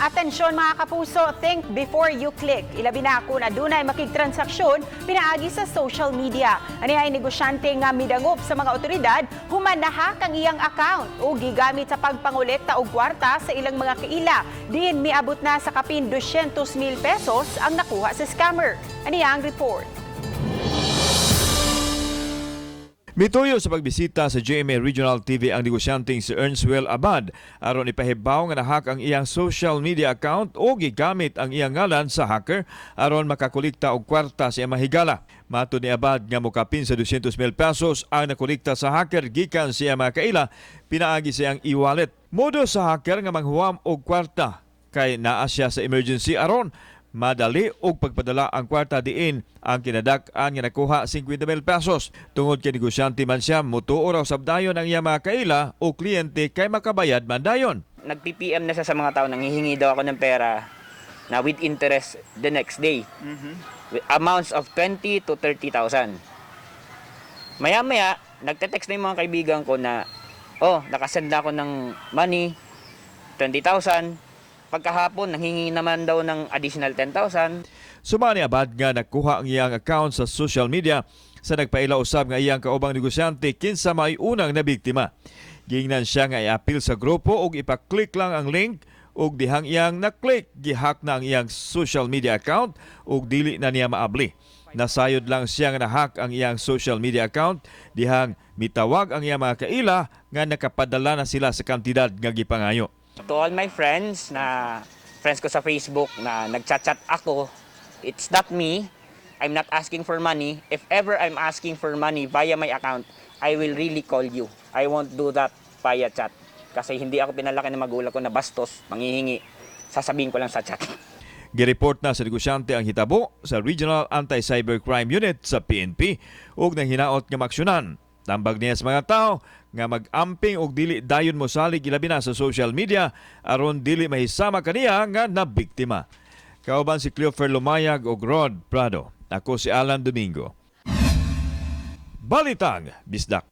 Atensyon, mga kapuso, think before you click. Ilabi na kung adunay makigtransaksyon pinaagi sa social media. Ani ay negosyante nga midangop sa mga otoridad human na-hack ang iyang account o gigamit sa pagpangolekta og kwarta sa ilang mga kaila. Diin miabot na sa kapin 200 mil pesos ang nakuha sa scammer. Ani ang report. Mituyo sa pagbisita sa GMA Regional TV ang negosyanteng si Ernstwell Abad aron ipahibaw nga na-hack ang iyang social media account o gigamit ang iyang ngalan sa hacker aron makakolekta og kwarta sa iyang mahigala. Matod ni Abad nga mokapin sa 200 mil pesos ang nakolekta sa hacker gikan sa iyang mga kaila pinaagi sa iyang e-wallet. Modo sa hacker nga manghuwam og kwarta kay naa siya sa emergency aron madali og pagpadala ang kwarta, diin ang kinadak-an nga nakuha 50 mil pesos. Tungod kay negosyante man siya, mutuo raw sab dayon ang iyang mga kaila o kliyente kay makabayad man dayon. Nag-PPM na siya sa mga tao, nanghihingi daw ako ng pera na with interest the next day. With amounts of 20 to 30,000. Maya-maya, nagte-text na yung mga kaibigan ko na, "Oh, nakasend na ako ng money, 20,000." Pagkahapon, nanghingi naman daw ng additional 10,000. Sumani ni Abad nga nakuha ang iyang account sa social media sa nagpaila usab nga iyang kaubang negosyante kinsa may unang nabiktima. Giingnan siya nga iapil sa grupo ug ipa-click lang ang link, ug dihang iyang na-click, gihack na ang iyang social media account ug dili na niya maabli. Nasayod lang siya nga na-hack ang iyang social media account dihang mitawag ang iyang mga kaila nga nakapadala na sila sa kantidad nga gipangayo. To all my friends na friends ko sa Facebook na nagchat-chat ako, it's not me. I'm not asking for money. If ever I'm asking for money via my account, I will really call you. I won't do that via chat. Kasi hindi ako pinalaki ng magulang ko na bastos, manghihingi. Sasabihin ko lang sa chat. Gireport na sa negosyante ang hitabo sa Regional Anti-Cybercrime Unit sa PNP ug nang hinaot nga maaksyonan. Tambag niya sa mga tao nga mag-amping og dili dayon mosalig, ilabi na sa social media, aron dili mahisama kaniya nga nabiktima. Kauban si Cleofer Lumayag og Rod Prado. Ako si Alan Domingo. Balitang Bisdak.